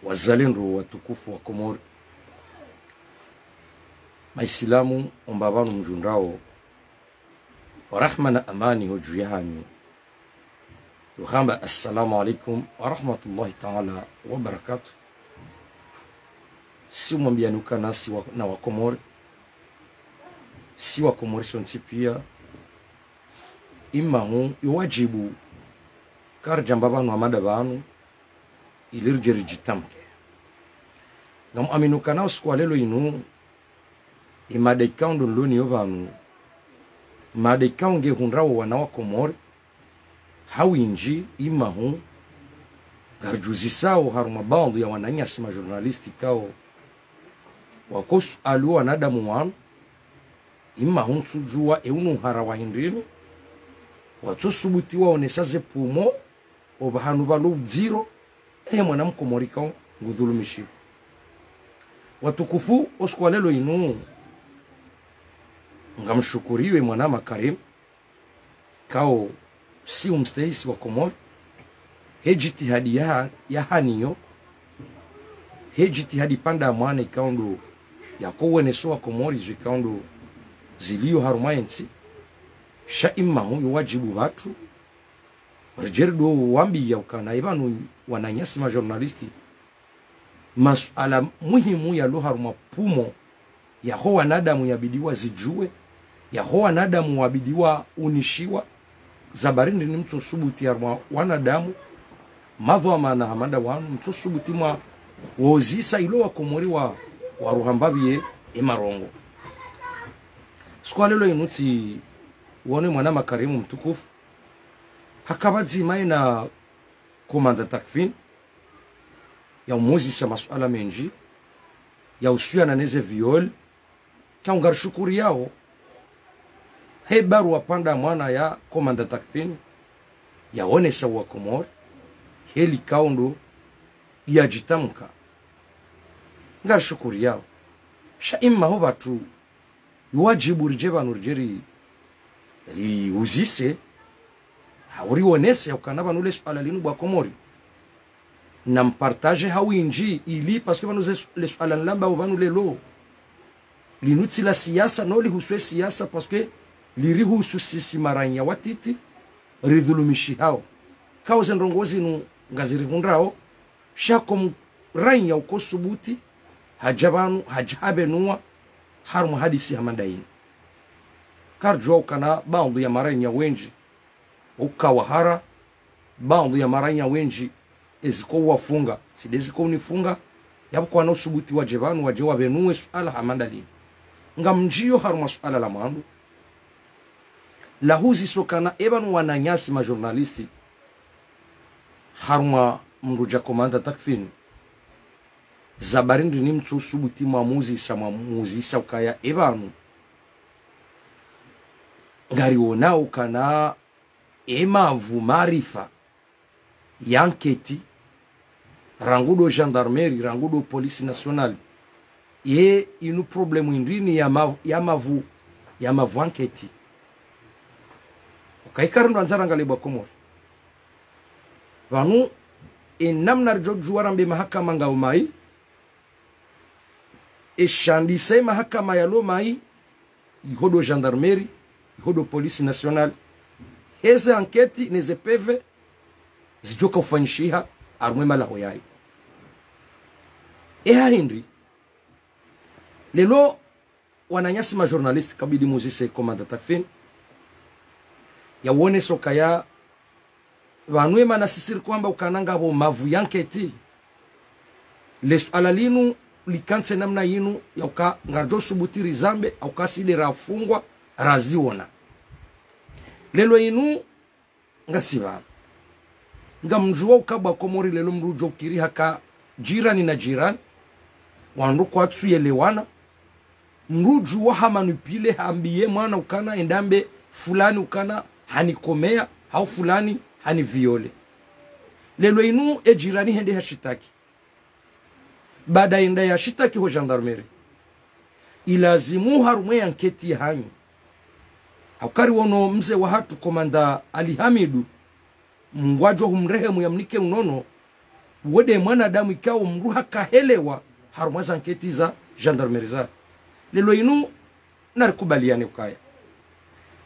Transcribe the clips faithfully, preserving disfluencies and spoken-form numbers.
Wazalendo watukufu wa Komori, Maisilamu omba pvanu mdjundrao, wa rahma na amani ho dju yahanyu. Yo hamba, assalamu alaikum wa rahmatullahi ta'ala wa barakatuh. Si umwambiani ukana si wa, na wa Komori, si wa Komori sontsi pia, imahu yo wadjibu karidjamba pvanu hamada pvanu, ili ridje ridjitamke. Ngamuamini ukana usiku wa lelo inu, imada ikao ndo nilo nayo pvanu, mada ikao ngehundrao wana wa Komori ha windji, imahu ngaridjuzisao harumwa baadhwi ya wananyasi majournaliste ikao wakosualu wanadamu wanu, imahu ntsudjua eunu uhara wa hindrini, watsosubuti waonesa ze pumo, opvahanu pvalo udziro, ehe mwana mkomori ikao ngudhulumishiwa. Watukufu, usiku wa lelo inu, ngamshukuriwe mwanama Karim, ikao si umstahisi wa Komori, he djitihadi ya, ya haniyo, he djitihadi pvanda mwana ikao ndo yakoweneso wa Komori zo ikao ndo zilio harumwa yentsi, sha imahu yo wadjibu pvatru, ridje rido wambiya ukana epvanu wananyasi majournaliste, masuala muhimu yalo harumwa pumo, yaho wanadamu yabidi wazidjue, yaho wanadamu wabidi waunishiwa, zabari ndrini mtsosubuti harumwa wanadamu, madhwamana hamada wanu, mtsosubuti mwauzisa ilo wa Komori wa, waruhamba pviye emarongo. Usiku wa lelo inu tsiwone mwanama Karim mtukufu, haka pvadzima yena Komanda Takfin, yaumuzisa masuala mendji, yahusiana neze viol, ikao ngarishukuriyao, he barua pvanda mwana ya Komanda Takfin, yaonesa wa Komori, heli ikao ndo yadjitamka. Ngarishukuriyao. Sha imahu pvatru, yo wadjibu ridje pvanu ridje ri, riuzise, hau rionese ukana pvanu le suala linu bwa Komori, nampartaje ha windji ili, parce que pvanu ze su-, le suala nilambao pvanu lelo, linu tsi la siasa, no lihusu e siasa, parce que lirihusu sisi maranya watiti, ridhulumishihao. Ikao ze ndrongoo zinu ngazirihundrao, sha ko mranya ukosubuti, hadja pvanu, hadja habenuwa, harumwa hadisi hamada yinu. Karidjua ukana baadhwi ya maranya wendji, uka wahara, baadhwi ya maranya wendji, eziko wafunga, tsi nde ziko unifunga, yapvo kwana usubuti wadje pvanu, wadje wabenuwe suala hamada linu. Ngamdjiyo harumwa suala la mwando, lahuziso ukana epvanu wananyasi majournaliste, harumwa mndru dja Komanda Takfin, zabari ndrini mtsosubuti mwamuzisa, mwamuzisa ukaya epvanu ngarionao ukana emavu maarifa ya anketi, rangu do gendarmerie, rangu do police nationale, ye inu problème indrini ya mavu, ya mavu, ya mavu anketi. Ukayi karindro andza rangale bwa Komori. Pvanu, enamna ridjo djuwa rambe mahakama ngau mayi, eshandise mahakama yalo mayi, iho do gendarmerie, iho do police nationale, heze anketi neze P V zidjoka ufanyishiha harumwa emalaho yayo. Eha hindri, lelo wananyasi majournaliste kabidi muzise Komanda Takfin, yawonese ukaya pvanu emana sisi riko hamba ukana ngapvo mavu ya anketi. Le suala linu likantsi namna yinu, ya uka ngaridjo subuti rizambe, ya uka si nde rafungwa, raziona. Lelo inu ngasi pvanu. Ngamdjuwa uka bwa Komori lelo mndru udjo ukiri haka jirani na jirani, wandru kwatsuyelewana, mndru udjuwa hamanipule hambiye mwana ukana enda ambe fulani ukana hanikomeya, hau fulani haniviole. Lelo inu ejirani hende hashitaki. Baada yenda yashitaki ho gendarmerie, ilazimu harumwa ye anketi yahanyu. Haukari wono mze wahatru Komanda Ali Hamidu, Mngu ngudjo humrehemu yamnike unono, Wo nde mwanadamu ikao mdru hakahelewa harumwa ze anketi za gendarmerie za. Leo inu narikubaliane ukaya,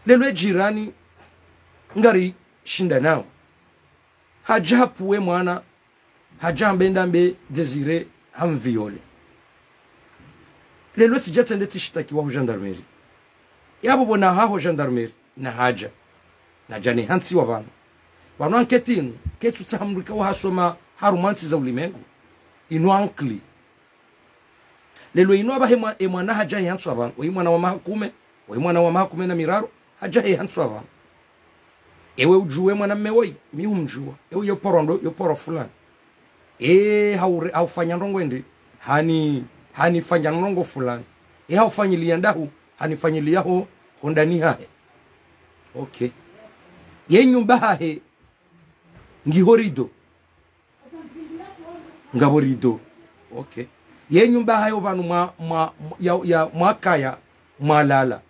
leo jirani ngarishindanao, hadja hapvuwe mwana, hadja hambe ndambe Désiré hamviole. Leo tsidja tsende tsishitakiwa ho gendarmerie. Yapvo pvo nahaho gendarmerie, nahadja. Nadja nihantsiwa pvanu. Pvanu anketi inu, ketsutsaha mdru ikao hasoma harumwa ntsi za ulimengu. Inu ankili. Leo inu apvahe mwa-, e mwana hadja hehantsiwa pvanu. Oyi mwana wa maha kume, oyi mwana wa maha kume na miraru, hadja hehantsiwa pvanu. Ewe udjuwe mwanamme woyi, mi humdjuwa. Ewe yo paro ndo, yo paro fulani. E, haure-, haufanya ndrongo ende, hani, hanifanya ndrongo fulani. E, haufanyilia ndahu, hanifanyiliya ho, ho ndani hahe. Okay. Ye nyumba hahe, ngiho rideau. Ngapvo rideau. Okay. Ye nyumba hayo pvanu mwa, mwa, ya, ya, mwakaya, mwalala.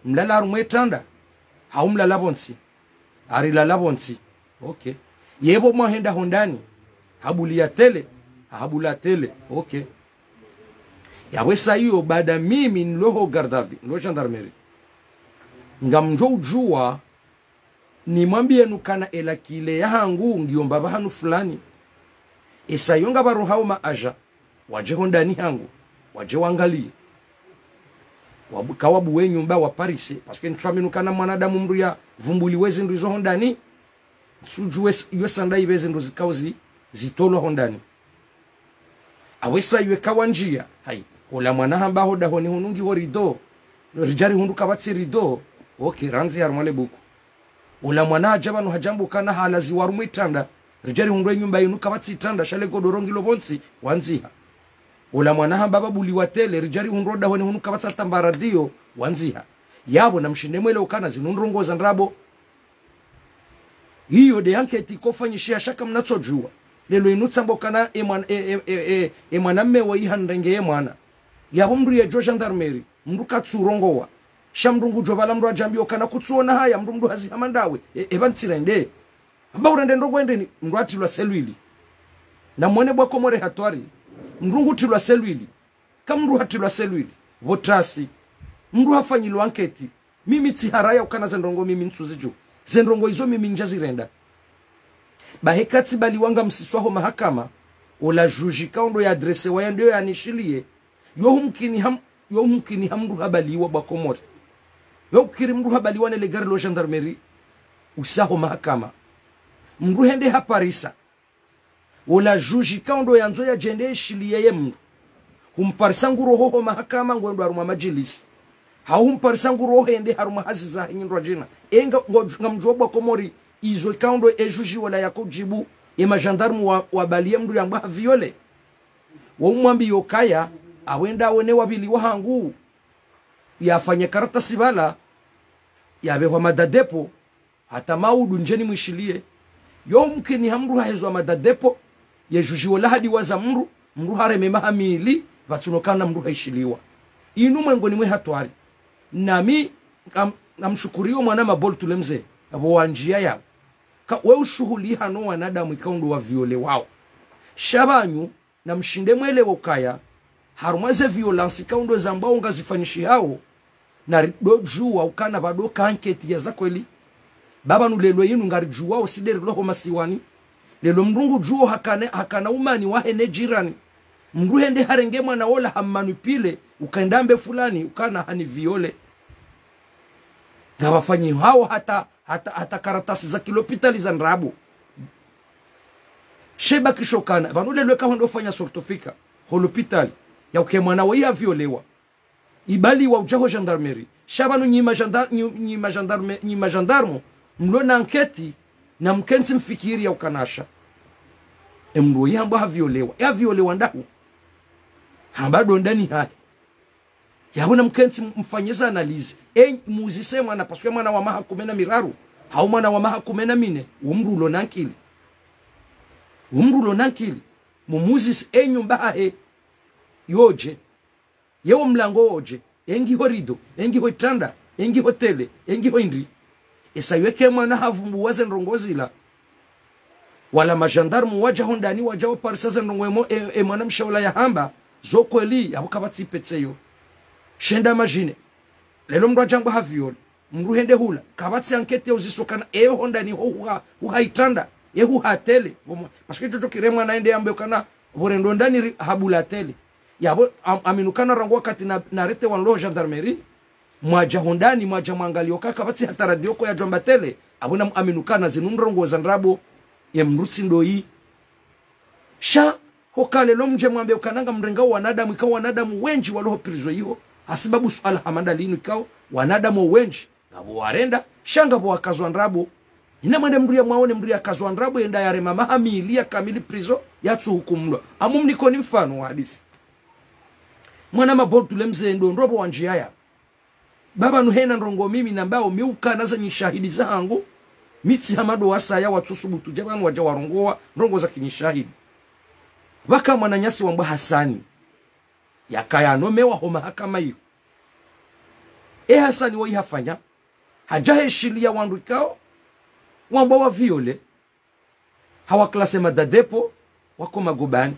Mlala harumwa itranda. Hau mlala pvontsi. Harilala pvontsi. Okay. Yepvo mwahenda ho ndani. Habuliya télé. Habula télé. Okay. Yapvo sa iyo baada mimi nilo ho garde à vue, nilo gendarmerie. Ngamdjo udjuwa nimwambiye nukana ela kile yahangu ngiyo mbapvi hanu fulani. Esa yo ngapvaro hao maadja, wadje ho ndani hangu, wadje wangaliye. Wabu-, kawabuwe nyumba waparise, parce que ntswamini ukana mwanadamu mdru yavumbuliwe zindru izo ho ndani, ntsudjuwe s-, yo sanda ipve zindru zikao zi-, zitolwa ho ndani. Awe sa iwe kawandjiya, hayi, ola mwana hamba ho dahoni hunu ngiho rideau, ridja rihundru kapvatsi rideau, okay, randzi harumwa le buku. Ola mwana hadja pvanu hadja hamba ukana halaziwa harumwa itranda, ridja rihundru e nyumba inu kapvatsi itranda, sha le godoro ngilo pvontsi, wandziha. Ola mwana hamba pvabuliwa télé, ridja rihundru dahoni hunu kapvatsi hata mba radio, wandziha. Yapvo namshinde mwelewe ukana zinu ndrongo za ndrabo. Iyo nde anketi ikofanyishiha sha kamnatsodjuwa. Leo inu tsamba ukana e mwan-, e, e, e, e, e mwanamme woyi hanrenge ye mwana. Yapvo mdru yedjo gendarmerie, mdru katsurongowa. Sha mdru ngudjo pvala mdru hadja hambiya ukana kutsuona haya, mdru mdru haziha mandawe. E, epva ntsirende. Hamba urende ndrongo ende ni, mdru hatrilwa cellule. Namwone bwa Komori hatwari. Mdru ngutrilwa cellule. Ka mdru hatrilwa cellule, pvo trasi. Mdru hafanyilwa anketi. Mimi tsiharaya ukana ze ndrongo mimi ntsuzidjuwa. Ze ndrongo izo mimi ndjazirenda. Bahi katsi baliwa ngamsiswa ho mahakama, ola juge ikao ndo ya adresse wa ya ndo yanishiliye. Yo humkini ham-, yo humkini ha mdru habaliwa bwa Komori. Yo ukiri mdru habaliwa ne le gari lo gendarmerie, usa ho mahakama. Mdru hende haparisa. Ola juge ikao ndo yandzo yadjende yishiliye ye mdru. Humparisa nguroho ho mahakama ngwendo harumwa madjilisi. Hau humparisa nguroho yende harumwa hazi zahe nyindrwadjina. E nga-, ngo-, ngamdjuwa bwa Komori izo ikao ndo e juge wola yakodjibu e magendarme wa, wabaliye mdru yambwa haviole. Waumwambiya ukaya, awenda awone wapvili wahangu. Yafanye karatasi pvala. Yapvehwa mandat de dépôt. Hata maudu ndjeni mwishiliye. Yo mkini ha mdru hahezwa mandat de dépôt, ye juge wola hadiwaza mdru, mdru hareme maha mili, pvatsuno kana mdru haishiliwa. Inu mwengoni mwe hatwari. Nami, ngam-, ngamshukuriyo mwana Mabol Tule Mze, apvo wandjiya yapvo. Ka we ushuhuli hano wanadamu ikao ndo waviolewao. Sha pvanyu, namshinde mwelewe ukaya, harumwa ze violence ikao ndo zambwao ngazifanyishihao, nari ndo djuwa ukana pvwa ndo ka enquête ya za kweli. Ba pvanu leo inu ngaridjuwao si nde rilo ho masiwani. Leo mdru ngudjuwa hakane, hakana umani wahe ne jirani. Mdru hende harenge mwana wola hammanipule, uka enda hambe fulani, ukana haniviole. Ngapvafanyihao hata, hata, hata karatasi za kilopitali za ndrabo. Sha ibakisha ukana, pvanu leo eka hwenda ufanya certificat, ho lopitali, ya uka ye mwana woyi haviolewa. Ibaliwa udja ho gendarmerie. Sha pvanu nyi ma genda-, nyi, nyi ma gendarme, nyi ma gendarme, mlo na enquête, namkentsi mfikiri ya ukana sha. E mdru woyi hambwa haviolewa. E haviolewa ndahu. Hamba ndo ndani hahe. Yapvo namkentsi mfanye za analyse. E muzise mwana, parce que mwana wa maha kume na miraru, hau mwana wa maha kume na mine, wo mdru ulo na nkili. Wo mdru ulo na nkili. Mumuzise e nyumba hahe. Yodje. Yewo mlango wodje, engiho rideau, engiho itranda, engiho télé, engiho indri. Esa yeka mwana havumbuwa ze ndrongo zila. Wala magendarme wadja hondani, wadja waparisa ze ndrongoo emo, e, e mwanamshe ola yahamba, zo kweli, yapvo kapvatsi petse yo. Sha enda imagine. Leo mndru adjangwa ha viol. Mndru hende hula. Kapvatsi enquête ya uzisa ukana, e hondani ho huha, huha itranda. E huha télé. Bon, parce que tsotso kire mwana ende yambe ukana, pvo rendo ndani ri, habula télé. Yapvo, am, aminu ukana rangu wakati na, naretewa nilo ho gendarmerie. Mwadja hondani, mwadja mwangalia uka kapvatsi hata radio ko yadjwamba télé. Apvo namuaminu ukana zinu ndrongoo za ndrabo, ye mndru tsi ndoyi. Sha, hoka leo mdje mwambe ukana ngamrengao wanadamu, ikao wanadamu wendji walo ho prison iho. Hasibabu suala hama nda linu ikao, wanadamu wendji, ngapvo warenda, sha ngapvo wakazwa ndrabo. Ina mwende mndru yamwaone mndru yakazwa ndrabo, yenda yarema maha mili ya kamili prison, yatsuhukumulwa. Amu mnikoni mfano wa hadisi. Mwana Maboltu le mze ndo ndopvo wandjiya ya. Baba nuhena ndrongoo mimi nambao mi ukana ze nyishahidi zahangu, mi tsi hama ndo wasaya watsusubutu dja pvanu wadja warongowa ndrongoo za kinyishahidi. Pvaka mwananyasi wambwa Hasani. Yakaya nomewa ho mahakama iyo. E Hasani woyi hafanya, hadja heshiliya wandru ikao, wambwa wa viole, hawa classé mandat de dépôt, wako magobani.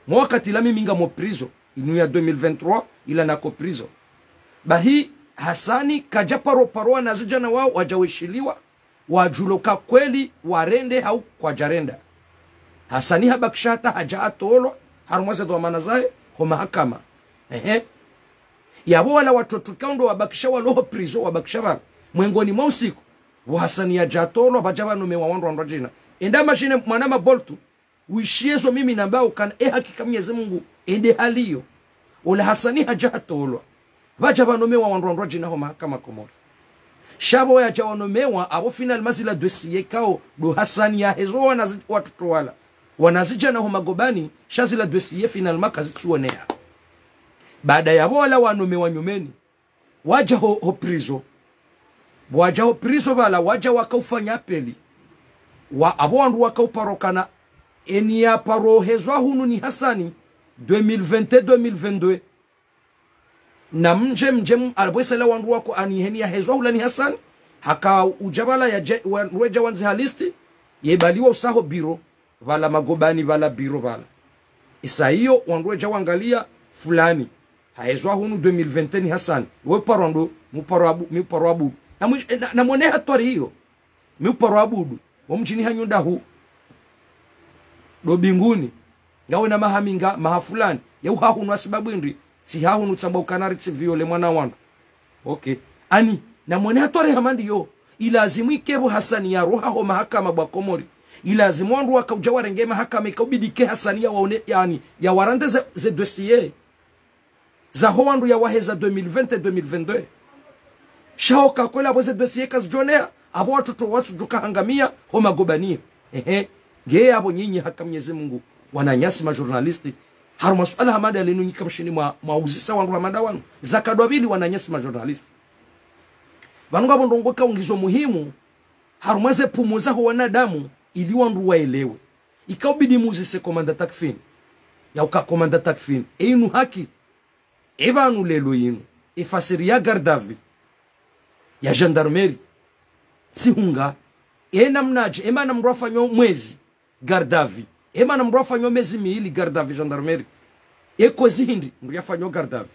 Mwa wakati la mimi ngam ho prison, inu ya deux mille vingt-trois, ila nako prison. Bahi, Hasani, kadja paro paro wanazidjana wao, wadja weshiliwa, wadjulo ka kweli, warende hau kwadjarenda. Hasani habakisha hata hadja hatolwa, harumwa ze dhwamana zahe, ho mahakama. Ehe. Yapvo wala watoto ikao ndo wabakisha walo ho prison, wabakisha pvala. Mwengoni mwa usiku, pvo Hasani yadja hatolwa, pvadja pvanomewa wandru wandru wadjina. Enda imagine mwana Maboltu, wishiye zo mimi nambao ukana e hakika Mnyezi Mungu, ende hali iyo. Ola Hasani hadja hatolwa. Pvadja pvanomewa wandru wandru wadjina ho mahakama Komori. Sha pvo yadja wanomewa, apvo finalement zila dossier ikao, ndo Hasani yahezo wanazi, watoto wala. Wanazidjana ho magobani, sha zila dossier finalement kazitsuoneha. Baada yapvo wala wanomewa nyumeni. Wadja ho, ho prison. Wadja ho prison pvala, wadja wakaufanya apeli. Wa, apvo wandru wakauparokana, eni yaparo hezwa hunu ni Hasani, deux mille vingt et deux, deux mille vingt-deux. Na mdje, mdje, m-, alibwesela wandru wako ani heni yahezwa hula ni Hasani, haka udja pvala yadje, wa, wedja wandzi ha liste, yebaliwa usaho bureau. Pvala magobani, pvala bureau pvala. Isa iyo, wandru wedja wangalia fulani. Hahezwa hunu deux mille vingt ni Hasani. We uparwa ndo, mi uparwa Abu, mi uparwa Abu. Na mwi-, na, na mwone hatwari iyo. Mi uparwa Abudu. Wo mdjini hanyu ndahu. Ndo Binguni. Ngawe na maha minga, maha fulani. Ye uha hunu hasibabu indri. Tsi ha hunu tsamba ukana ritsi viole mwana wandru. Okay. Ani, na mwone hatwari hama ndiyo. Ilazimu ike pvo Hasani yaroha ho mahakama bwa Komori. Ilazimu wandru wakaudja warenge mahakama ikaubidi ke Hasani yawaone, yani, yawarande ze, ze dossier. Zaho wandru yawaheza deux mille vingt et deux mille vingt-deux. Sha hoka kweli apvo ze dossier kazidjoneha, apvo watoto watsudjuka hangamia, ho magobani. Ehe. Nge apvo nyinyi haka Mnyezi Mungu. Wananyasi ma journaliste. Harumwa suala hama nda linu nyi kamshindi mwa, mwauzisa wandru hama nda wanu. Zakadwa pvili wananyasi ma journaliste. Pvanu ngapvo ndrongoo ikao ngizo muhimu, harumwa ze pumu zaho wanadamu, ili wandru waelewe. Ikaubidi muzise komanda Takfin. Ya uka komanda Takfin. E inu haki. E pvanu leo inu. E fasiri ya garde à vue. Ya gendarmerie. Tsi hunga. E namnadje, e mana mndru afanyao mwezi. Garde à vue. E mana mndru afanyao mezi mili garde à vue gendarmerie. E kozi hindri, mndru yafanyao garde à vue.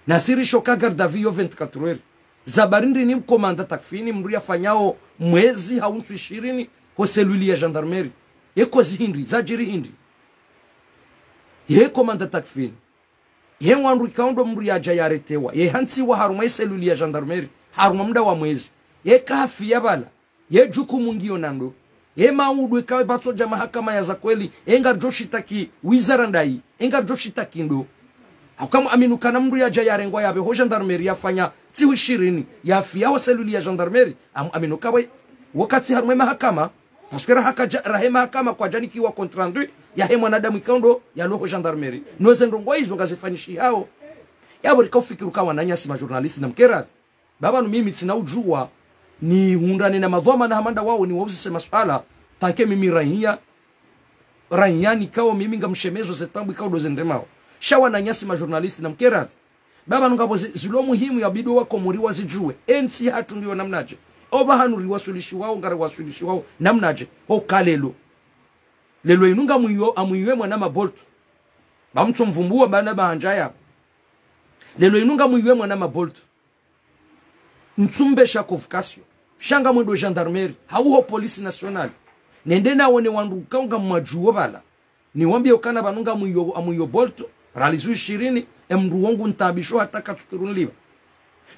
Na siri shoka garde à vue yo vingt-quatre heures. Za bari ndrini mkomanda Takfin mndru yafanyao mwezi hau ntsu ishirini ho cellule ya gendarmerie. E kozi hindri, zadjiri hindri. Ye komanda Takfin. Ye wandru ikao ndo mndru yadja yaretewa. Ye hantsiwa harumwa e cellule ya gendarmerie. Harumwa mda wa mwezi. Ye kahafiya pvala. Ye djukumu ngiyo na ndo. Ye maudu ikawe pvatso dja mahakama ya za kweli. Ye ngaridjo shitaki wizara ndayi. Ye ngaridjo shitaki ndo. Hauka mu aminu kana mndru yadja yarengwa yapve ho gendarmerie yafanya tsihu ishirini. Yafiya ho cellule ya gendarmerie. Amu aminu kawe. Wakati harumwa e mahakama. Parce que raha kadja, raha e mahakama kwadjanikiwa compte rendu. Yahe mwanadamu ikao ndo yalo ho gendarmerie. No ze ndrongoo izo ngazifanyishihao. Yapvo rikaufikiri uka wananyasi ma journaliste na mkeradhi. Baba nu mimi tsina udjuwa, nihundrane na madhwamana hama nda wao niwauzise masuala, tanke mimi rahiya, rahiya nikao mimi ngamshemezo ze taabu ikao ndo zendemao. Sha wananyasi ma journaliste na mkeradhi. Baba nu ngapvo zi-, zilo muhimu yabidi wa Komori wazidjuwe. E ntsi yahatru ngiyo namnadje. Opvahanu riwaswilishiwao, ngariwaswilishiwao namnadje. Hoka leo. Lelo inu ngamwiyo, amwiyo mwana ma Bolt. Ba mtsomvumbuwa bana ba handza yapvo. Lelo inu ngamwiyo mwana ma Bolt. Ntsumbesha convocation. Sha ngamwendo gendarmerie. Hau ho police nationale. Nende nawone wandru ukao ngamwadjuwo pvala. Niwambiye ukana pvanu ngamwiyo, amwiyo Bolt. Ralizu ishirini. Emndru wo ngu ntaabisho hata katsukiru nlipva.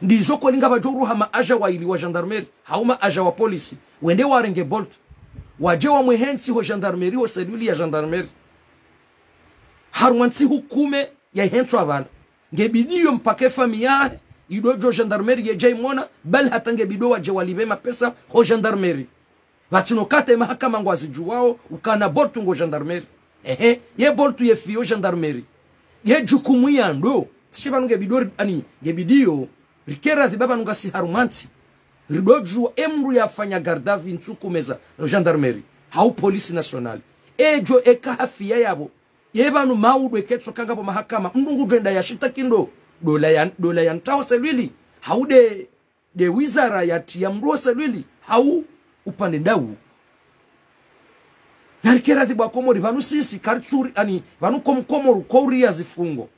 Ndizo kweli ngapvadjo uruha ma agent waili wa gendarmerie. Hau ma agent wa police. Wende warenge Bolt. Wadje wamwehentsi ho gendarmerie ho cellule ya gendarmerie. Harumwa ntsihu kume yahentswa pvala. Ngebidiyo mpaka efamiyi yahe, idodjo gendarmerie yedja imwona, bali hata ngebidiyo wadje walipve mapesa ho gendarmerie. Pvatsina kati emahakama ngwazidjuwao, ukana Bolt ngo gendarmerie. Ehe, ye Bolt yefiyo gendarmerie. Ye djukumu yando, sike pvanu ngebidiyo, ani, ngebidiyo, rike radhi ba pvanu ngasi harumwa ntsi. Ridodjuwa emndru yafanya garde à vue ntsu kume za gendarmerie. Hau police nationale. Edjo eka hafiya yapvo. Ye pvanu maudu eketso kangapvo mahakama. Mndru ngudjwenda yashitaki ndo. Dola ya, dola ya ntaho cellule. Hau de, de wizara yatiya mndru ho cellule. Hau upande ndawu. Na rike radhi bo Wakomori pvanu sisi karitsuri ani pvanu ko Mkomori ko uriya zifungo.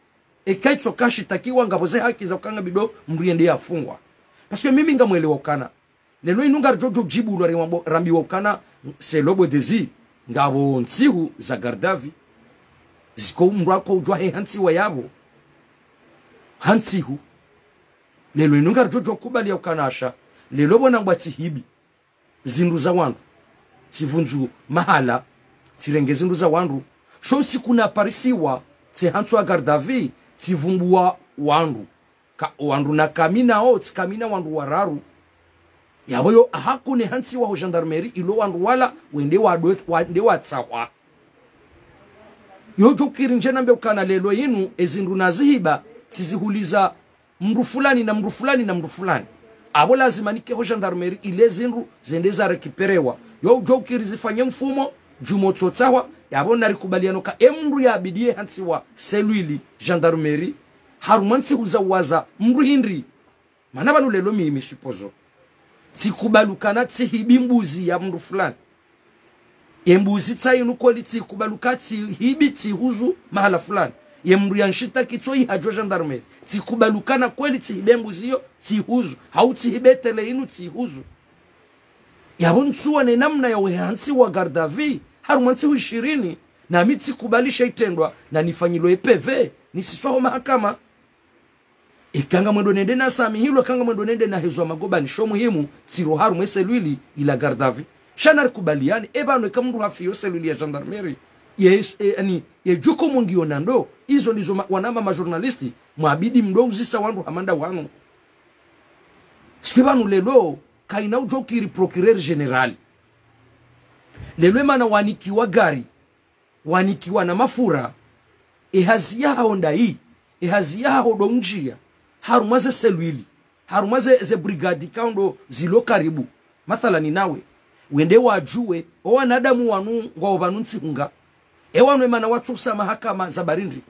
Eka itso kashitakiwa ngapvo ze haki za ukana ngebidiyo mndru yende yafungwa. Parce que mimi ngamwelewa ukana. Lelo inu ngaridjo djo djibulwa rimwambo, rambiwa ukana, selon bo Dezi, ngapvo ntsihu za garde à vue, ziko mndru ako udjuwa he hantsiwa yapvo. Hantsihu. Lelo inu ngaridjo djo kubaliya ukana sha. Lelo pvo nambwa tsihibi zindru za wandru. Tsivundzu mahala, tsirenge zindru za wandru. Sho usiku naparisiwa, tsihantswa garde à vue, tsivumbuwa wandru. Ka, wandru nakamina o, tsikamina wandru wararu. Yapvo yo, hakuna hantsiwa ho gendarmerie, ilo wandru wala, wende wado, wende watsahwa. Yo djo kiri ndje nambe ukana lelo inu, ezindru nazihiba, tsizihuliza mndru fulani na mndru fulani na mndru fulani. Apvo lazima nike ho gendarmerie ile zindru zende za récupérewa. Yo udjo kiri zifanye mfumo, djumwa tsotsahwa, yapvo narikubaliane uka emndru yabidiye hantsiwa cellule gendarmerie, harumwa ntsihu za waza mndru hindri. Mana pvanu lelo mimi supposons. Tsikubali ukana tsihibi mbuzi ya mndru fulani. Ye mbuzi tsa inu kweli tsikubali uka tsihibi tsihuzu mahala fulani. Ye mndru yanshitaki tso ihadjo gendarmerie. Tsikubali ukana kweli tsihibe mbuzi yo tsihuzu. Hau tsihibe télé inu tsihuzu. Yapvo ntsuwa ne namna ya uhantsiwa garde à vue. Harumwa ntsihu ishirini. Nami tsikubali sha itrendwa na nifanyilwe E P V. Nisiswa ho mahakama. Eka ngamwendo nende nasamihilwa, eka ngamwendo nende nahezwa magobani, sho muhimu, tsiro harumwa e cellule ila garde à vue. Sha narikubaliane, e pvanu eka mndru hafiyo cellule ya gendarmerie. Ye, e, ani, ye djukumu ngiyo nando, izo ndizo ma, wanama ma journaliste, mwabidi mdo uzisa wandru hama nda wanu. Sike pvanu lelo, kaina udjo kiri procureur général. Lelo emana wanikiwa gari, wanikiwa na mafura, e hazi yahaho ndayi, e hazi yahaho ndo undjiya, harumwa ze cellule, harumwa ze, ze brigade ikao ndo zilo karibu. Mathalani nawe, wende wadjuwe, o wanadamu wanu ngwao pvanu ntsihu nga. E wanu emana watsusa mahakama za barindri.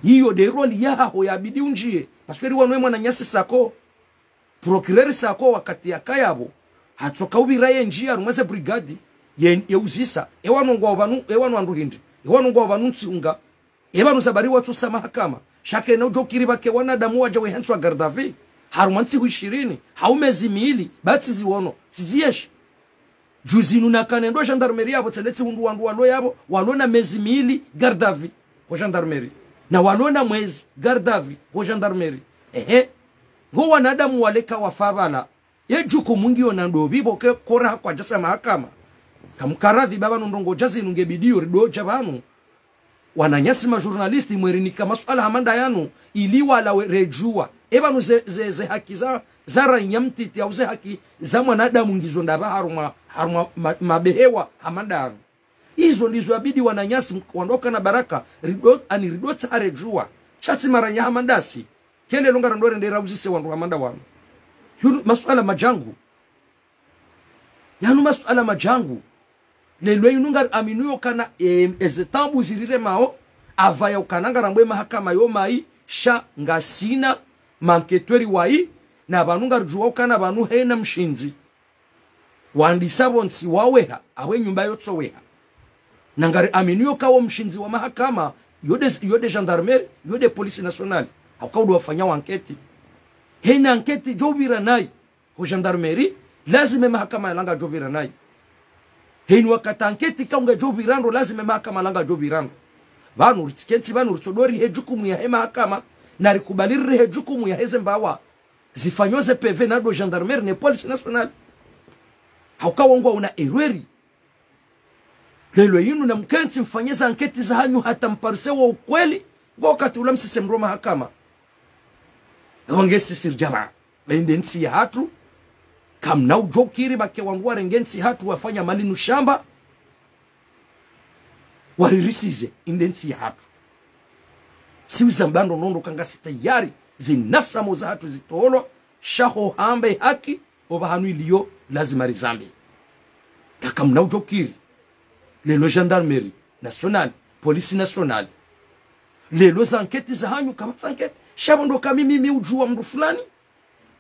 Iyo nde rôle yahaho yabidi undjiye, parce que ri wanu emwananyasi sako. Procureur sako wakati yakaya pvo, hatsoka upvira ye ndjiya harumwa ze brigade, ye, ye uzisa, e wanu ngwao pvanu, e wanu wandru hindri, e wanu ngwao pvanu ntsihu nga, e pvanu zabari watsusa mahakama, sha kena udjo kiri pvake wanadamu wadja wehentswa garde à vue, harumwa ntsihu ishirini, hau mezi mili, ba tsiziwono, tsiziyenshi. Juzi inu nakana ndo gendarmerie yapvo, tsende tsihundru wandru walo yapvo, walo na mezi mili garde à vue ho gendarmerie. Na walo na mwezi garde à vue ho gendarmerie. Ehe. Ngo wanadamu wale kawafa pvala. Ye djukumu ngiyo nando pvi pvo ke kora hakwadjasa mahakama. Kamkaradhi pvapvanu ndrongoo dja zinu nge bidi yo rido dja pvanu. Wananyasi ma journaliste mwerinika masuala hama nda yanu, ili wala we redjuwa. E pvanu ze, ze, ze haki za, za raiya mtiti, au ze haki za mwanadamu ngizo ndapvi harumwa, harumwa ma, mabehewa hama nda yanu. Izo ndizo yabidi wananyasi m, wandru wakana baraka, rido, ani rido tsaha redjuwa. Sha tsi maraiya hama ndasi. Kele longa rando rende rauzise wandru hama nda wanu. Yulu masuala madjangu. Yanu masuala madjangu. Lelo inu ngari aminu yo kana, e, eze taabu zirire mao, apvaya ukana ngarambwe mahakama yo mayi, sha ngasina, ma enquêteurs wayi, na pvanu ngaridjuwa ukana pvanu hena mshindzi. Wandisa pvontsi waweha, apvo e nyumba yotso weha. Na ngari aminio ka wo mshindzi wa mahakama, yo nde, yo nde gendarmerie, yo nde police nationale. Hauka wo ndo wafanyao enquête. Hena enquête djo pvira nayi ho gendarmerie, lazima mahakama yalanga djo pvira nayi. Heni wakati enquête ka ungedjo pvira ndro, lazima mahakama yalanga djo pvira ndro. Pvanu ritsikentsi pvanu ritsodo rihe jukumu yahe mahakama, na rikubali rihe jukumu yaheze mbawa zifanyao ze P V na ndo gendarmerie ne police nationale. Hauka wo ngwaona erreur. Leo yinu namkentsi mfanye ze enquête zahanyu hata mparise wo ukweli, ngo wakati ula msise mro mahakama. Wange sisi ridjaba, inde ntsi yahatru, kamna udjo ukiri ba ke wandru warenge ntsi yahatru wafanya mali nu shamba, waririsize, inde ntsi yahatru. Siuza mbando nondo ka ngasi tayari, zi nafsi amo zahatru zitolwa, sha ho hamba ye haki, opvahanu iliyo, lazima rizambe. Kaka mna udjo ukiri. Leo gendarmerie nationale, police nationale. Leo ze enquête zahanyu kapvatsi enquête. Sha pvo ndo ka mimi mi udjuwa mndru fulani.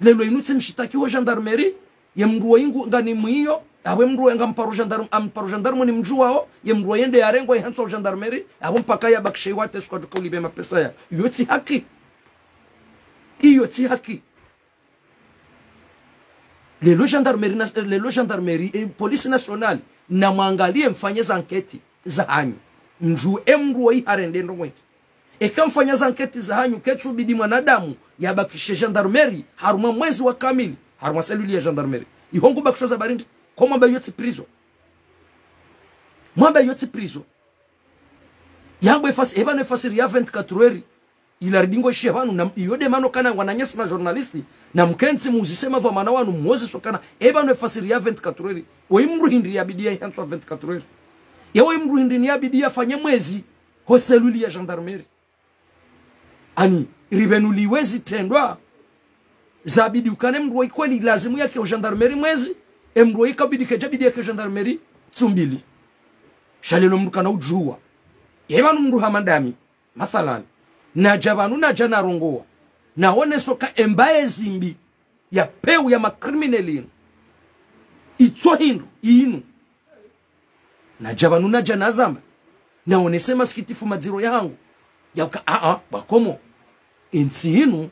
Leo yinu tsi mshitaki ho gendarmerie. Ye mndru wa ingu ngani mwiyo. Apvo mndru wa inga mparo gendarme, amparo gendarme ni mdjuwao. Ye mndru wa yende yarengwa yihantswa ho gendarmerie. Apvo mpaka yabakishe iwate sukwa duka ulipve mapesa ya. Iyo tsi haki. Iyo tsi haki. Leo gendarmerie na, leo gendarmerie, eh, police nationale, na mwangalie mfanye ze enquête zahanyu. Mdjuwe mndru wa iharende ndo mweki. Eka mfanya ze enquête zahanyu, ketsu bidi mwanadamu yabakishe gendarmerie, harumwa mwezi wa kamili, harumwa cellule ya gendarmerie. Iho ngu bakishwa za barindi, ko mwamba iyo tsi prison. Mwamba iyo tsi prison. Yambo efasi, eba ne fasiri ya vingt-quatre heures. Ila ridingo ishiya pvanu, na iyo nde mana kana wananyasi ma journaliste, namkentsi muzise madhwamana wanu, mwoze sokana, eba ne fasiri ya vingt-quatre heures. Wo mndru hindri yabidi yahantswa vingt-quatre heures. Yewo mndru hindri ni yabidi yafanye mwezi, ho cellule ya gendarmerie. Ani, ripvenuliwe zitrendwa, zabidi ukane mndru wa ikweli, lazimu yake ho gendarmerie mwezi, e mndru wa ikabidi kedjabidi yake ho gendarmerie, tsumbili. Sha leo mndru kana udjuwa. Ye pvanu mndru hama ndami, mathalan, nadja pvanu nadja narongowa. Naoneso ka embaye zimbi ya peu ya makrimineli inu. Itso hindru, inu. Nadja pvanu nadja nazamba. Naonese masikitifu madziro yahangu. Yauka, a, a, bwakomo. Entsi inu,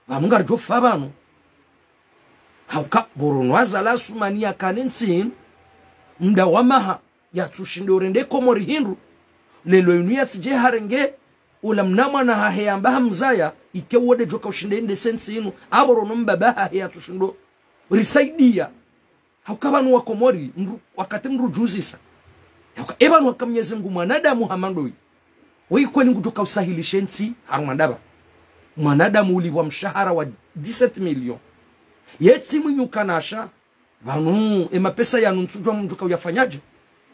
pvanu ngaridjo fa pvanu. Hauka, pvo rono Azali Assoumani yakane ntsi inu. Mda wa maha, yatsushindo urende Komori hindru. Leo inu yatsidje harenge, ula mna mwana hahe yamba hamzaya, ike wo nde djoka ushinde inde sentsi inu, apvo rono mbaba hahe yatsushindo risaidiya. Hauka pvanu wa Komori, mndru, wakati mndru djuzisa. Hauka, eba nu waka Mnyezi Mngu mwanadamu hama ndoyi. Wo ikweli ngudjoka usahilishe ntsi, harumwa ndaba. Mwanadamu ulipvwa mshahara wa dix-sept millions. Yetsi mwinyi ukanasha, pvanu, e mapesa yanu ntsudjuwa mndru ka uyafanyadje.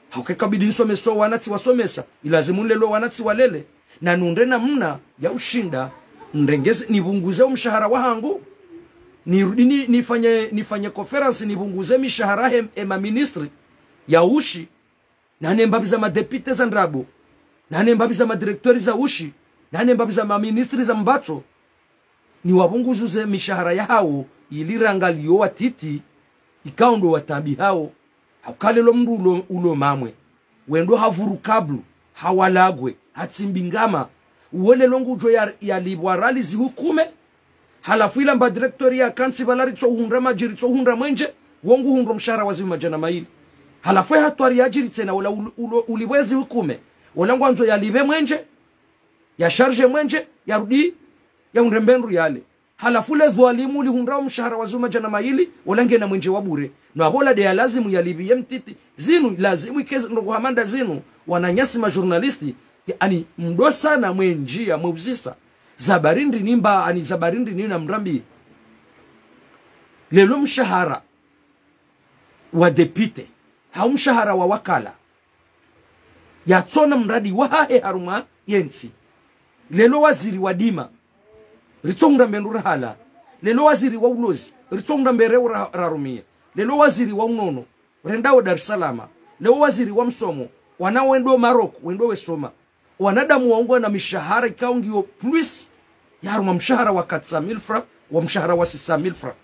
Hauka ikabidi nsomeso wana tsiwasomesa, ilazimu nlelo wana tsiwalele. Na nunde namna ya ushinda, nrengeze, nipvunguze umshahara wahangu, nirudi ni, nifanye, nifanye conférence, nipvunguze mishahara he, e maministri ya ushi, na ne mbapvi za madéputé za ndrabo, na ne mbapvi za madirecteur za ushi, na ne mbapvi za maministri za mbatso, niwapvunguzuze mishahara yahawo, ili rangaliyo watiti, ikao ndo watabihawo. Hauka leo mndru ulo, ulo mamwe, wendo havuru kablu, hawalagwe, hatsimbi ngama, uwo leo ngudjo ya, yalipvwa riali zihukume, halafu ila mba directeur yakantsi pvala ritso uhundra madji ritso uhundra mwenje, wo nguhundro mshahara wa zihwi madjana mayili. Halafu e hatwari yadjiri tsena, ola ul-, ulo, ulipvwe zihukume, ola ngwandzo yalipve mwenje, ya charge mwenje, yarudi, yahundre mbe ndru yale. Halafu le dhwalimu lihundrao mshahara wa zihwi madjana mayili, ola ngena mwenje wa bure. No apvo ola nde ya lazimu yalipviye mtiti. Zinu, lazimu ikeze ndrongo hama nda zinu, wananyasi ma journaliste, yaani, mdo sana mwenjia, mweuzisa. Za barindi nimba, ani za barindi nina mrambi. Leo mshahara wa député, hau mshahara wa wakala, yatsona mradi wahahe harumwa yentsi. Leo waziri wa dima, ritso hundra mbe ndru rahala. Leo waziri wa ulozi, ritso hundra mbe reu ra-, rarumia. Leo waziri wa unono, rendao Dar es Salaam. Leo waziri wa msomo, wana wendo Maroc, wendo wesoma. Wanadamu waungwa na mishahara ikao ngiyo plus ya harumwa mshahara wa quatre cent mille francs, wa mshahara wa six cent mille francs.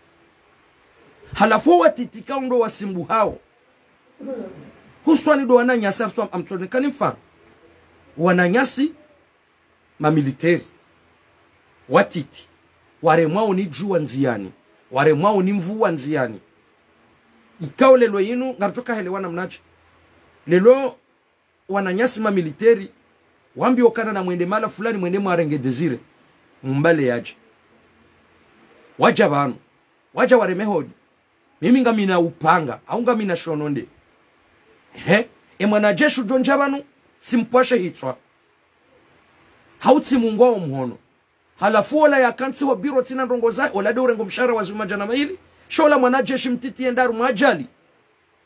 Halafu watiti ikao ndo wasimbuhao, Huswani ndo wananyasi, aruswa amtsone kani mfano. Wananyasi, mamiliteri, watiti, waremwao ni djuwa ndziani, waremwao ni mvua ndziani. Ikao lelo yinu, ngaridjo kahelewa namnadje. Lelo, wananyasi mamiliteri, wambiwa ukana namwende mahala fulani, mwende mwarenge Désiré, mumbale yadje. Wadja pvanu, wadja wareme hodi. Mimi ngamina upanga, hau ngamina shononde. He, e mwanajeshi udjo ndja pvanu, tsimpvashe hitswa. Hau tsimungwa omhono. Halafu ola yakantsi ho biro tsina ndrongo zahe, ola nde urengo mshahara wa zihwi madjana mayili. Sha ola mwanajeshi mtiti yenda harumwa ajali.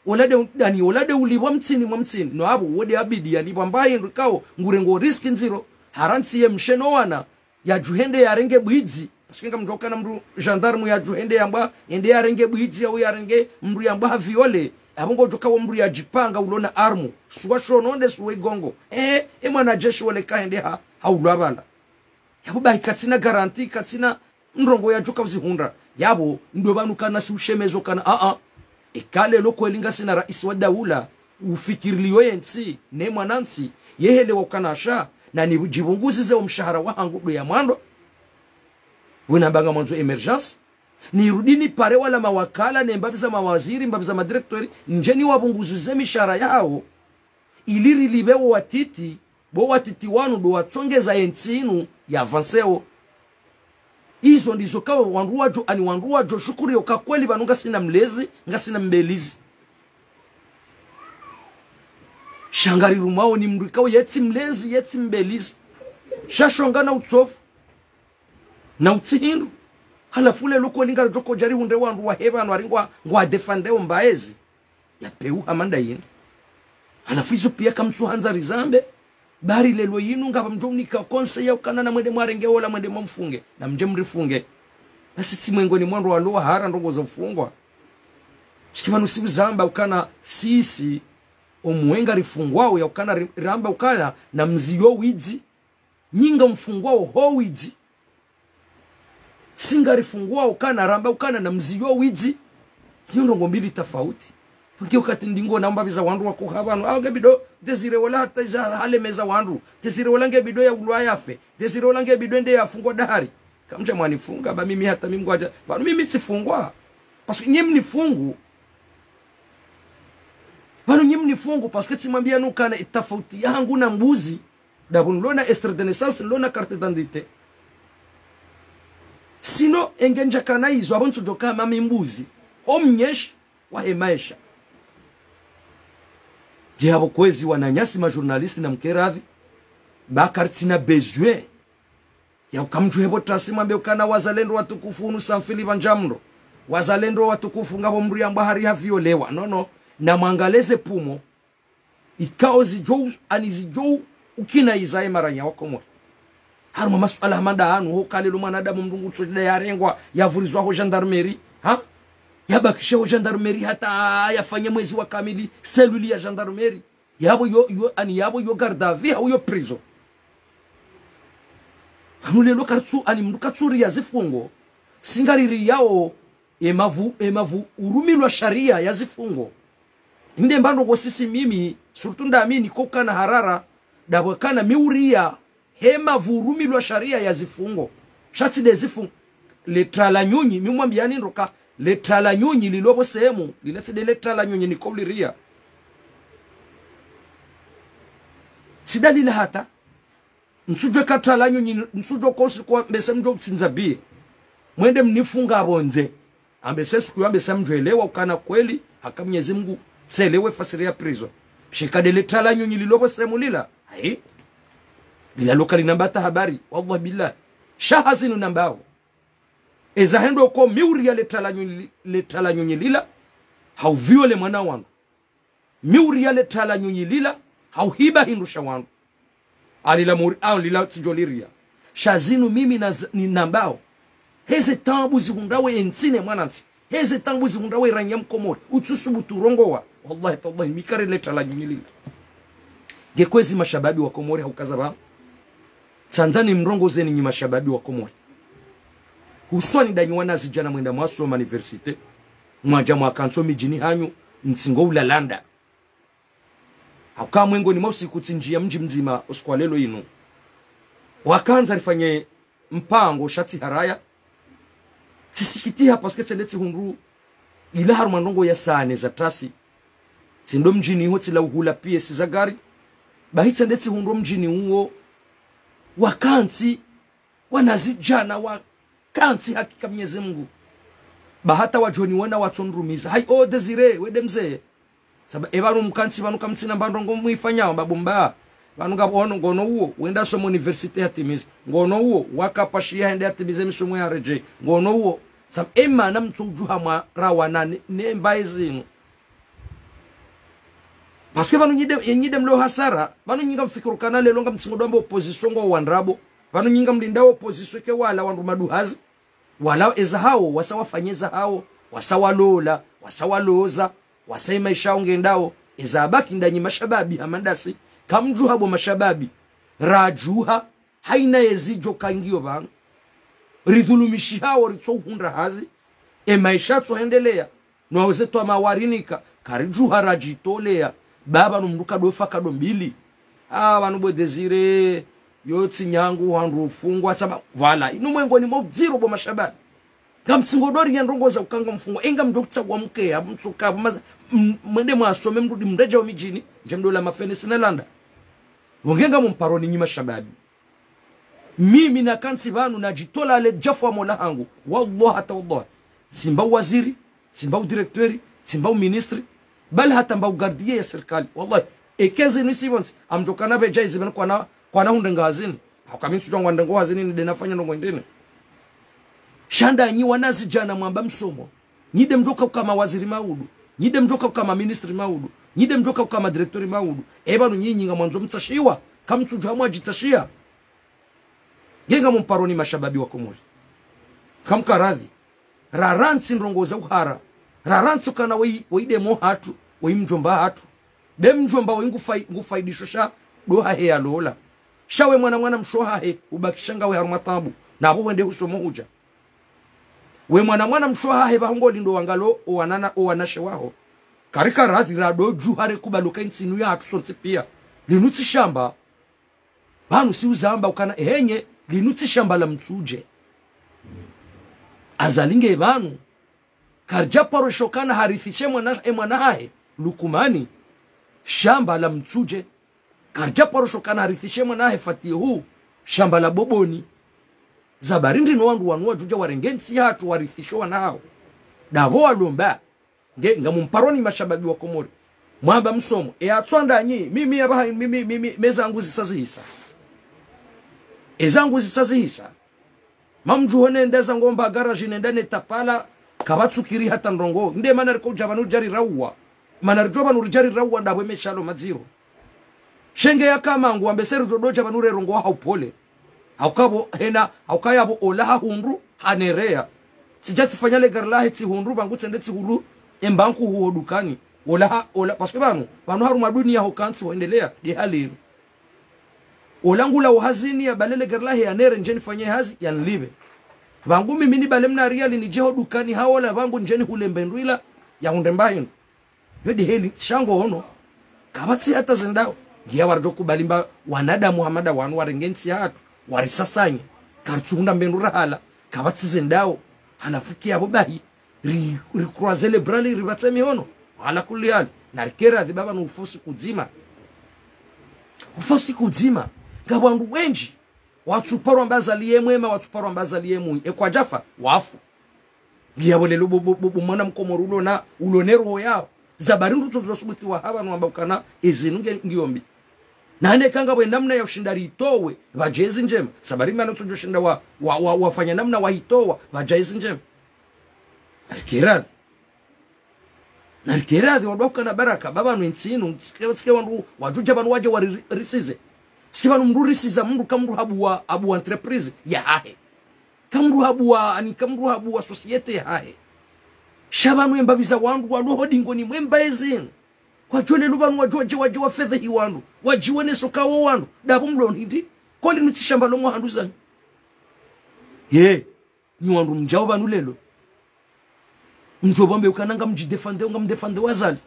Ola nde u-, yaani, ola nde ulipvwa mtsini mwa mtsini. No apvo, wo nde yabidi yalipvwa mba hindru ikao, ngurengo riski ndziro. Harantsi ye mshe no wana, yadjuhende yarenge bwidzi. Parce que ngamdjo kana mndru gendarme yadjuhende yamba, yende yarenge bwidzi, hau yarenge mndru yamba ha viole. Apvo ngodjo kawo mndru yadjipanga ulo na armu. Suwa shononde, suwa igongo. Eh, e mwanajeshi wole kahende ha, ha ulwa pvala. Yapvo bahi katsina garantie, katsina ndrongo yadjo kauzihundra. Yapvo, ndo pvanu kana si ushemezo kana, a, a. Eka lelo kweli ngasina raisi wa daula, ufikiriliyo yentsi, ne mwanantsi, yehelewa ukana sha, na nipvunguzize omshahara wahangu ndo ya mwando. Wena mbanga mwandzo émergence. Nirudi nipare wala mawakala, ne mbapvi za mawaziri, mbapvi za madirecteur, ndje niwapvunguzize mishahara yawo. Ili rilipve wo watiti, bo watiti wanu ndo watsongeza yentsi inu ya avanceo. Izo ndizo kao wandru wadjo, yaani wandru wadjo shukuriyo ka kweli pvanu ngasina mlezi, ngasina mbelizi. Sha ngarirumwao ni mndru ikao yetsi mlezi, yetsi mbelizi. Sha shonga na utsofu. Na utsi hindru. Halafu lelo kweli ngaridjo kodja rihundre wandru wahe pvanu wari ngwa, ngwa défendre ombaezi. Yapveuha manda yinu. Halafu izo pia kamtsuhandza rizambe. Bari lelo yinu ngapvo mdjo unika conseil ya ukana namwende mwarenge ola mwende mwamfunge. Namdje mrifunge. Basi tsi mwengoni mwa wandru walo wahara ndrongo za ufungwa. Shiki pvanu si uzamba ukana sisi omwenga rifungwao ya ukana ri-, ramba ukana namziyo widzi. Nyi ngamfungwao ho widzi. Si ngarifungwao ukana ramba ukana namziyo widzi. Iyo ndrongo mbili tafauti. Pvenge wakati ndingo na mbapvi za wandru wakoha pvanu. Awo nge bidi Désiré wala hata dja halemeza wandru. Désiré wala nge bidi yaulwa yafe. Désiré wala nge bidi yende yafungwa dahari. Kamdja mwanifunga, ba mimi hata mimi ngwadja. Pvanu mimi tsifungwa. Parce que nyi mnifungu. Pvanu nyi mnifungu, parce que tsimwambiyani ukana itafauti yahangu na mbuzi. Ndapvo nilo na extrait de naissance, nilo na carte d'identité. Sinon, enge ndjakana izo, apvo ntsudjo kaya mimi mbuzi. Omnyeshi wahe maesha. Yapvo kwezi wananyasi majournaliste namkeradhi. Ba karitsina besoin ya ukamdjuhepvo tasi mwambe ukana wazalendo watukufu unu samfili pvandja mndro. Wazalendo watukufu ngapvo mndru yambwa hari haviolewa. No, no. Namwangalize pvumo. Ikao zidjo u-, yaani zidjo u-, ukina izaye maranya wa Komori. Harumwa masuala hama nda yanu, ho ka lelo mwanadamu mndru ngutso nde yarengwa, yavurizwa ho gendarmerie, ha? Yabakishe ho gendarmerie hata yafanye mwezi wa kamili, cellule ya gendarmerie. Yapvo yo, yo, yaani yapvo yo garde à vue, hau yo prison. Pvanu lelo karitsu, yaani mndru katsuriya zifungo, si ngaririyao, e mapvu, e mapvu urumilwa sharia ya zifungo. Nde mbando ngo sisi mimi, surtout ndami niko ukana harara, ndapvo ukana mi uriya, he mapvu urumilwa sharia ya zifungo. Sha tsi nde zifungo. Le tala nyunyi, mi mwambiyani ndro ka, le tala nyunyi lilo pvo sehemu, lila tsi nde le tala nyunyi niko uliriya. Tsi dalila hata. Ntsudjo ka tala nyunyi, ntsudjo kosi kwa mbese mdjo utsindza biye. Mwende mnifunga pvondze. Ambese suku yo ambese mdjwelewa ukana kweli, haka Mnyezi Mungu tselewe fasiri ya prison. Shika nde le tala nyunyi lilo pvo sehemu lila. Ayi. Lila lo kalina mbata habari. Wallah billah. Sha ha zinu nambao. Eza hendo ko mi uriya le tala nyunyi, le tala nyunyi lila. Hauviole mwana wandru. Mi uriya le tala nyunyi lila, hauhiba hindru sha wandru. Alila muri, alila tsidjo liriya. Sha zinu mimi na z-, ni nambao. Heze taabu zihundrawo yentsi ne mwanantsi. Heze taabu zihundrawo eranya mkomori. Utsusubutu urongowa. Wallahi tallahi, mi kari le tala nyunyi lila. Nge kwezi mashababi wa Komori haukaza pvanu. Tsandza nimrongozeni nyi mashababi wa Komori. Huswani ndanyi wanazidjana mwenda mwasoma université. Mwadja mwakantsi midjini hanyu, ntsi ngo ulalanda. Hauka mwengoni mwa usiku tsindjiya mdji mdzima usiku wa lelo inu. Wakandza rifanye mpango sha tsiharaya. Tsisikitiha parce que tsende tsihundru ila harumwa ndrongoo ya sane za trasi. Tsindo mdjini iho tsila uhula pièces za gari. Bahi tsende tsihundru mdjini uwo. Wakantsi, wanazidjana wakantsi hakika Mnyezi Mungu. Ba hata wadjoni wena watsonrumiza. Hayi, o Désiré, wende mze. Saba, e pvanu mkantsi pvanu kamtsina mba ndrongoo mwifanyao, mba bo mba. Pvanu ngapvo ono, ngono uwo, wenda somo université hatimiza. Ngono uwo, wakapashiya hende hatimize misomo yaredjeyi. Ngono uwo, saba, e mana mtsudjuha mwarawana ne, ne mbaye zinu. Parce que pvanu nyi nde, nyi nde mlo hasara, pvanu nyi ngamfikiri ukana lelo ngamtsingo ndo amba opposition ngo wandrabo. Pvanu nyi ngamlindao opposition ke wala wandru maduhazi. Wala eza hawo, wasa wafanye eza hawo, wasa walola, wasa waloza, wasa e maesha yawo ngendao, eza abaki ndanyi mashababi hama ndasi, kamdjuha bo mashababi, radjuha, hayina yezi djo kangiyo pvanu, ridhulumishihawo ritso uhundra hazi, e maesha yatso hendeleya, no weze twama warinika, karidjuha radjitoleya, ba pvanu mndru kado fa kado mbili. Ah, pvanu bo Désiré, yo tsi nyangu wandru ufungwa, saba, voilà, inu mwengoni mwa udziro bo mashababi. Ngamtsingo ndo riya ndrongoo za ukanga mfungwa, enga mdjo kutsa wa mkeya, mtsuka, maza, m-, mwende mwasome mrudi mredjeyi omidjini, ndje mdola mafene sina landa. Wonge ngamumparo ni nyi mashababi. Mimi nakantsi pvanu nadjitola ale djafu wa mola hangu. Wallah hata wallah. Tsimba uwaziri, tsimba udirecteur, tsimba uministre, bali hata mba ugardien ya sirikali. Wallah. Eka ezi nisi pvontsi, ngamdjo kana pvedja izi pvanu kwana, kwana hundrenga hazini. Hauka mi ntsudjuwa ngwa ndrengo hazini nde nafanya ndrongoo ndrini. Sha ndanyi wanazidjana mwamba msomo. Nyi nde mdjoka ukama waziri maudu. Nyi nde mdjoka ukama ministre maudu. Nyi nde mdjoka ukama directeur maudu. E pvanu nyinyi ngamwandzo mtsashiwa. Kamtsudjuha mwadjitsashiya. Nge ngamumparo ni mashababi wa Komori. Kamkaradhi. Rarantsi ndrongoo za uhara. Rarantsi ukana weyi, weyi demo hatru, weyi mdjomba hatru. Be mdjomba weyi ngufai-, ngufaidisho sha ndo hahe yalola. Sha we mwana mwana mshe wahahe, ubakisha ngawe harumwa tabu. Na pvo wende husomo hudja. We mwana mwana mshe wahahe pvaho ngolindo wangalo owanana, owanashe waho. Karikaradhi rado djuha rekubali uka intsi inu yahatru sontsi piya. Linu tsi shamba. Pvanu si uzamba ukana henye, linu tsi shamba la Mtsudje. Azali nge pvanu. Karidja paro sho ukana harithishe mwana, e mwana hahe, Lukumani, shamba la Mtsudje. Karidja paro sho ukana harithishe mwana hahe Fatihu, shamba la Boboni. Zabari ndrino wandru wanu wadjudja warenge ntsi yahatru warithishe wana hawo. Ndapvo walomba. Nge, ngamumparo ni mashababi wa Komori. Mwamba msomo. E atswanda nyi, mimi ya pvaha, mimi, mimi, mezangu zisa zihisa. Ezangu zisa zihisa. Mamdjuho nenda zangu mba garage nenda ne tapala, kapvatsukiri hata ndrongoo. Nde mana riko dja pvanu ridja rirauwa. Mana ridjo pvanu ridja rirauwa ndapvo e maesha yalo madziro. Sha nge yaka mangu, wambe se ridjo dodja pvanu rerongowa ha upole. Hauka pvo hena, hauka yapvo ola hahundru, hanereya. Tsidja tsifanya le gari lahe tsihundru, pvangu tsende tsihulu, e mba nkuhu ho dukani. Ola ha, ola, parce que pvanu, pvanu harumwa duniya hukantsi hwendeleya, nde hali inu. Ola ngula uhazini yabale le gari lahe yanere ndje nifanye hazi, yanilipve. Pvangu mimi nibale mna riyali nidje ho dukani ha ola pvangu ndje nihule mbe ndru ila, yahundre mba hindru. Yo nde heli, sha ngo ono. Kapvatsi hata zendao. Ngiya waridjo kubali mba wanadamu hama nda wanu warenge ntsi yahatru. Warisasanya. Karitsuhundra mbe ndru rahala. Kapvatsi zendao. Halafu ki yapvo bahi. Ri, ri croiser les bras, ri, ripvatse mihono. Ala kulli hali. Na rikeradhi pvapvanu ufa usiku udzima. Ufa usiku udzima. Ngapvo wandru wendji. Watsuparwa mba Azali ye mwema, watsuparwa mba Azali ye mwi. E kwadjafa, wafu. Ngiya pvo lelo bo, bo, bo, bo mwana mkomori ulona, ulone roho yaho. Zabari ndru tsodjo subuti waha pvanu wamba ukana ezinu nge, ngiyo mbi. Na neka ngapvo namna ya ushinda ritowe, pvadje ezi ndjema. Zabari mana tsodjo shinda wa, wa, wa, wafanya namna wahitowa, pvadje ezi ndjema. Arikeradhi. Na rikeradhi wandru wakana baraka, pvapvanu entsi inu, tsike, tsike wandru, wadjudja pvanu wadje wari, risize. Tsike pvanu mndru risiza, mndru ka mndru habuwa, habuwa entreprise yahahe. Ka mndru habuwa, ani ka mndru habuwa société yahahe. Sha pvanu e mbapvi za wandru, walo ho dingoni mwe mba ezinu. Kwadjo lelo pvanu wadjo wadje, wadje wafedhehi wandru. Wadjiwonesa uka wo wandru. Ndapvo mlo hindri. Koli nutsi shamba lo mwahandru zanyu. Ye. Nyi wandru mdjao pvanu lelo. Mdjo pvambe ukana ngamdjidéfendéo, ngamdéfendéo Azali.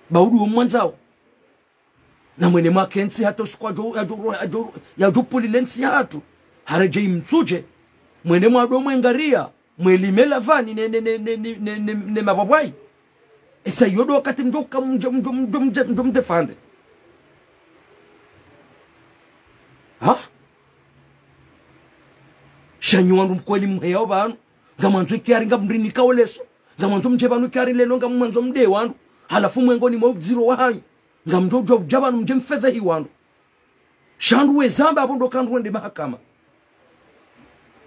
Ba udu wo mwandzao. Na mwene mwakentsi hata usiku yadjo, yadjo, yadjo, yadjo pulile ntsi yahatru. Haredjei Mitsudje. Mwene mwado mwengariya. Mwelime lavani ne, ne, ne, ne, ne, ne, ne, ne mabwabwayi. Esa iyo ndo wakati mdjo ka mdjo, mdjo, mdjo, mdjo, mdjo mdéfendre. Ha? Sha nyi wandru mkweli mheya opvanu. Ngamwandzo ikiyari ngamrinika oleso. Ngamwandzo mdje pvanu ikiyari lelo ngamwandzo mdeye wandru. Halafu mwengoni mwa udziro wahanyu. Ngamdjo djuwa udja pvanu mdje mfedhehi wandru. Sha wandru wezamba apvo ndo ka wandru wende mahakama.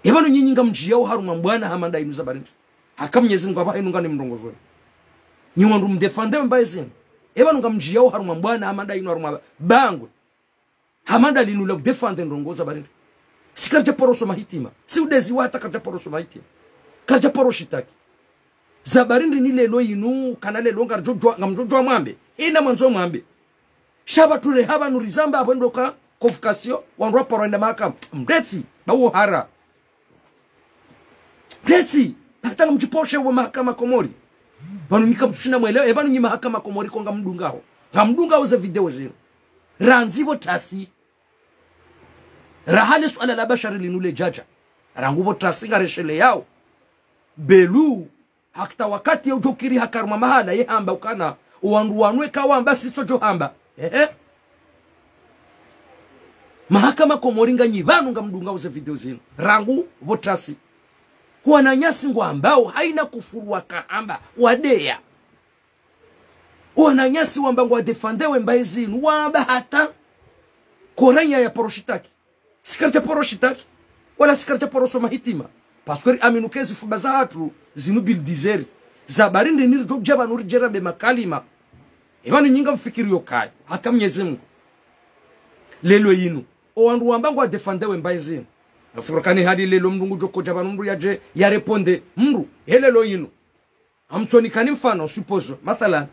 Epvanu nyinyi ngamdjiyao harumwa mbwana hama nda inu Zabarindri. Haka Mnyezi Mngu apvaha inu ngani mrongozo. Nyi wandru mdéfendre mbaye zinu. Epvanu ngamdjiyao harumwa mbwana hama nda inu harumwa bangwe. Hama nda linu la kudéfendre ndrongoo Zabarindri. Si karidja poroso mahitima. Si udezi wa hata karidja poroso mahitima. Karidja poroso shitaki. Zabarindri ni lelo inu, kana lelo ngaridjo djuwa, ngamdjo djuwa mwambe. Ina mwandzo mwambe. Sha pvatsu re hapvanu rizamba apvo ndo ka convocation, wandru waparo wenda mahakama. Mdetsi, ba wo hara. Mdetsi, hata ngamdjiposhe wo mahakama Komori. Pvanu mi kamtsushina mwelewe, epvanu nyi mahakama Komori ko ngamdungao. Ngamdungao ze video zinu. Randzi pvo tasi. Raha le suala la Bashari linu ledjadja. Rangu pvo tasi ngaresheleyao. Belu, hakita wakati ye udjo kiri haka harumwa mahala ye hamba ukana, owandru wanu eka wamba sitsodjo hamba. Ehe. Mahakama Komori nganyi pvanu ngamdungao ze video zinu. Rangu pvo tasi. Wananyasi ngwambao, haina kufuru wakahamba, wadeya. Wananyasi wamba ngwadéfendre we mbaye zinu, wamba hata Korani ya poroso shitaki. Si karidja poroso shitaki, wala si karidja poroso mahitima. Parce que ri aminu ke zifuba zahatru, zinu bildizeri. Zabarindri ni ridjo dja pvanu ridje rambe makalima. Epvanu nyi ngamfikiriyo kaya, haka Mnyezi Mngu. Lelo inu. Owandru wamba ngwadéfendre we mbaye zinu. Afurukani hali lelo mndru ngudjo kodja pvanu mndru yadje, ya répondre mndru. He lelo inu. Ngamtsonikani mfano, supposons, mathalan,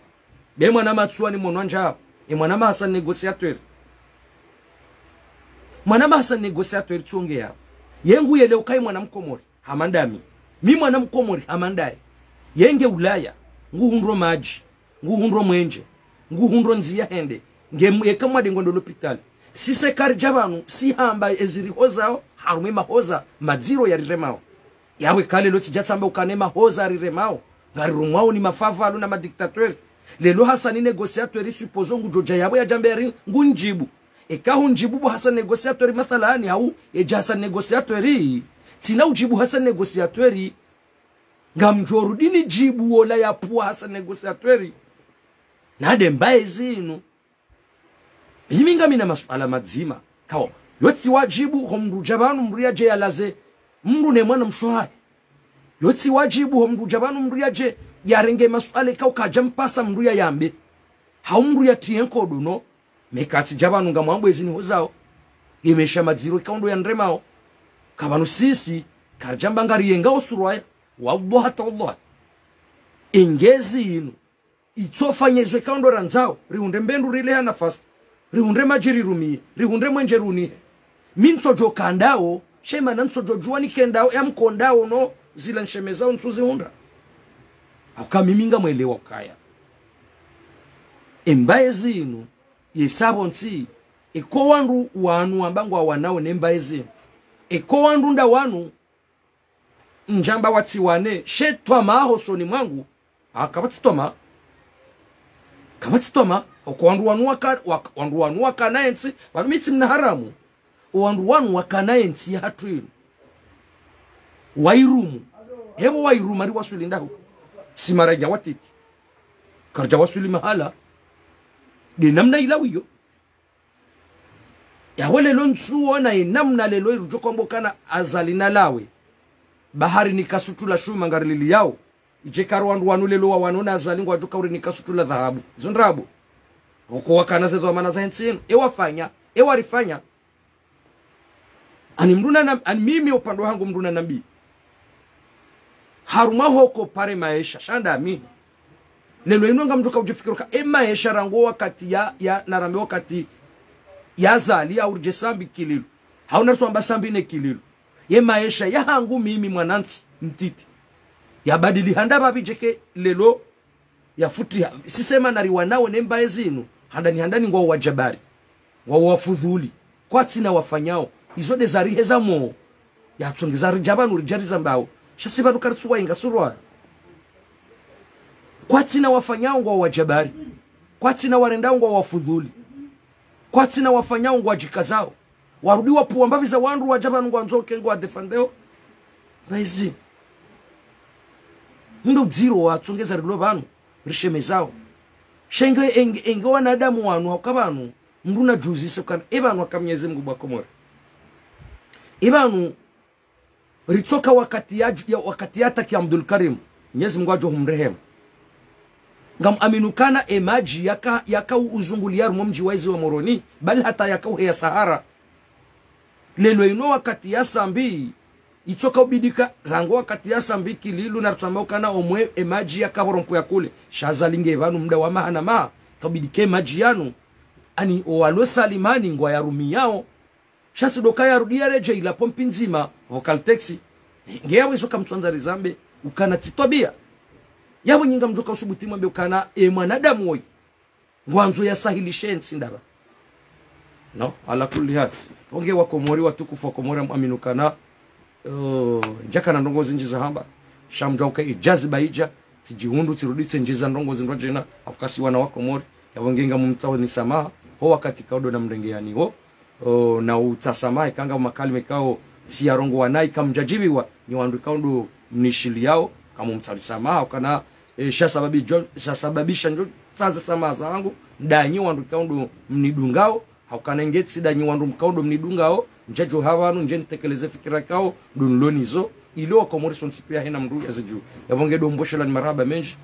be mwana Matsuwani mwana ndjapvo, e mwana Mahasani négociateur. Mwana Mahasani négociateur tsongeya. Ye nguyelewa ukaya mwana Mkomori, hama ndami. Mi mwana Mkomori, hama ndaye. Ye nge Ulaya, nguhundro madji, nguhundro mwenje, nguhundro ndziya hende, nge mu-, eka mwade ngwendo lopitali. Sisi karidja pvanu, si hamba ezirihozao, harumwa mahoza, madziro yariremao. Yapvo eka lelo tsidja tsamba ukana mahoza yariremao, ngarirumwao ni mafavalu na madictateur. Lelo Hasani négociateur, supposons ngudjo dja yapvo yadjambe yari ngundjibu. Eka hundjibu bo Hasani négociateur mathalani hau, edja Hasani négociateur. Tsina udjibu Hasani négociateur. Ngamdjo rudi nidjibu wola yapvuwa Hasani négociateur. Nde mbaye zinu. Imi ngamina masuala madzima. Kawo, yotsi wadjibu ho mndru dja pvanu mndru yadje yalaze mndru ne mwana mshe wahahe. Yotsi wadjibu ho mndru dja pvanu mndru yadje yarenge masuala ikao kadja mpasa mndru yayambe. Hau mndru yatiye nkodo no. Mekatsi dja pvanu ngamwambo ezini hozao. Ngemesha madziro ikao ndo yaniremao. Ka pvanu sisi, karidjamba ngariyengao surwaya. Wallahi hata wallahi. Engezi inu. Itsofanya izo ikao ndo randzao, rihundre mbendru rileha nafasi, rihundre madji rirumiye, rihundre mwenje runihe. Mi ntsodjo kandao, she mana ntsodjo djuwa nikendao, ya mkondao no, zila nshemezao ntsuzihundra. Hauka mimi ngamwelewa ukaya. Embaye zinu, yesapvo ntsi, eko wandru wanu wamba ngwawanao ne mbaye zinu. Eko wandru nda wanu, ndjamba watsiwane, she twamaa hosoni mwangu, ha, kapvatsi twamaa. Kapvatsi twamaa, oko wandru wanu waka-, wak-, wandru wanu wakana entsi, pvanu mi tsi mna haramu. O wandru wanu wakana entsi yahatru inu. Wairumu. Hepvo wairuma riwaswili ndahu. Si mara dja watiti. Karidja waswili mahala. Nde namna ilawiyo. Yawe lelo ntsuona ye namna lelo irudjo kwamba ukana Azali nalawe. Bahari ni kasutu la shuma ngarililiyao. Idje kari wandru wanu lelo wawanao na Azali ngwadjo kauri ni kasutu la dhahabu. Izo ndrabo. Oko wakana ze dhwamana za entsi inu. Ewafanya. Ewarifanya. Ani mndru na nam-, ani mimi upande wahangu mndru na nambi. Harumwa hoko pare maesha, sha nda mi. Lelo inu ngamdjo kaudjifikiri uka, e maesha rangu wakati ya, ya, narambe wakati ya Azali ya uridje sambi kililo. Hau nariswamba sambi ne kililo. Ye maesha yahangu mimi mwanantsi, mtiti. Yabadili handa pvapvi djeke lelo, yafutiha. Sisema nariwanao ne mbaye zinu. Handani handani ngwao wajabari, ngwao wafudhuli. Kwatsina wafanyao. Izo nde zariheza mo. Yatsongeza ridja pvanu ridja rizambao. Sha si pvanu karitsu wainga surwa. Kwatsina wafanyao ngwao wajabari. Kwatsina warendao ngwao wafudhuli. Kwatsina wafanyao ngwadjikazao. Warudi wapvuwa mbapvi za wandru wadja pvanu ngwandzo ke ngwadefandeo. Pvaizi. Ndo dziro watsongeza rilo pvanu. Rishemezao. Sha inge, inge, inge wanadamu wanu hauka pvanu. Mndru nadjuzise ukana. E pvanu haka Mnyezi Mngu bwa Komori. E pvanu ritsoka wakati ya, ya, wakati ya attaque ya Abdul Karim, Mnyezi Mngu ngudjo humrehemu. Ngam amini ukana e madji yaka, yaka uzunguliya harumwa mdji wa ezi wa Moroni, bali hata yaka uheya Sahara. Leo inu wakati ya Sambi, itsoka ubidi ka, rangu wakati ya Sambi Kililu na ritsamba ukana omwe e madji yaka pvorompo ya kule. Sha zalinge pvanu muda wa maha na maha, ka ubidi ke madji yanu. Ani owalo Salimani ngwayarumiyao, sha tsi ndo kaya rudi yaredjeyi la pompi ndzima, Vocal Taxi. Nge yapvo izo kamtsandza rizambe, ukana tsi twabiya. Yapvo nyi ngamdjoka usubuti mwambe ukana, e mwanadamu woyi. Ngwandzo yasahilishe ntsi ndapvi. No, ala kulli hal. Pvo nge wa Komori, watukufu wa Komori, mwamini ukana, eh, ndjakana ndrongoo zindji za hamba. Sha mdjuwa uka idjazi ba idja, tsidjihundru, tsirudi, tsendjeza ndrongoo zindru djena, hauka si wana wa Komori. Yapvo nge ngamumtsaho ni samaha, ho wakati kaudo na mrenge yani wo. O, na utsaha samaha, ikao nga makalima ikao, tsiyarongowa nayi kamdjadjibiwa, nyi wandru ikao ndo mnishiliyao, kamumtsaha samaha, ukana, e, shasababisho, shasababisha ndjo tsaha ze samaha zangu, ndanyi wandru ikao ndo mnidungao, haukana nge tsi ndanyi wandru mkao ndo mnidungao, ndjadjo hapvanu, ndje nitekeleze fikira ikao, ndo nilo nazo, ili wa Komori sontsi piya hena mndru yazidjuwe. Yapvo nge ndo mboshelani marahaba mendji,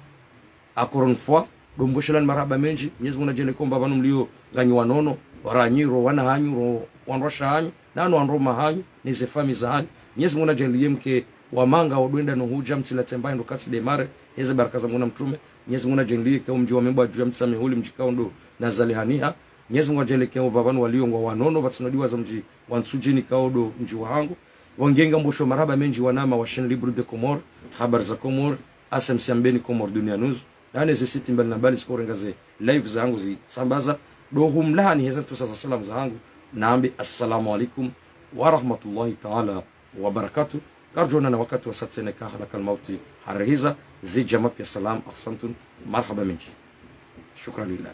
encore une fois, ndo mboshelani marahaba mendji. Mnyezi Mngu nadjaanliye ukaya pvanu mliyo nganyi wanono, waranyi, ro wana hanyu, ro wandrwashe hanyu, nanu wandrume hanyu, neze famiyi zahanyu. Mnyezi Mngu nadjaanliye mke wa manga wo ndo wenda no hudja mtsila tsemba ndo kasi demare, heze baraka za Mngu na mtrume. Mnyezi Mngu nadjaanliye ukaya omdji wa Membwadju ya Mtsamihuli mdji ikao ndo nazalihaniha. Mnyezi Mngu nadjaanliye ukaya opvapvanu waliyo ngwao wanono, pvatsina udiwaza mdji wa Ntsudjini ikao ndo mdji wahangu. Pvo nge ngambosho marahaba mendji wanama wa Chaîne Libre des Comores, Habari za Komori, S M C Mbeni, Comores Dunia News, nane ze site mbali na mbali zikorenga ze live zangu zisambaza, ndo humlahani heze ntsusa za salamu zahangu, nambe assalamu alaikum wa rahmatullahi ta'ala wa barakatuh. Karidjoonana wakati wa satseneka halakal mauti harihiza, zidja mapya salam, ahsantum, marahaba mendji. Shukran lillah.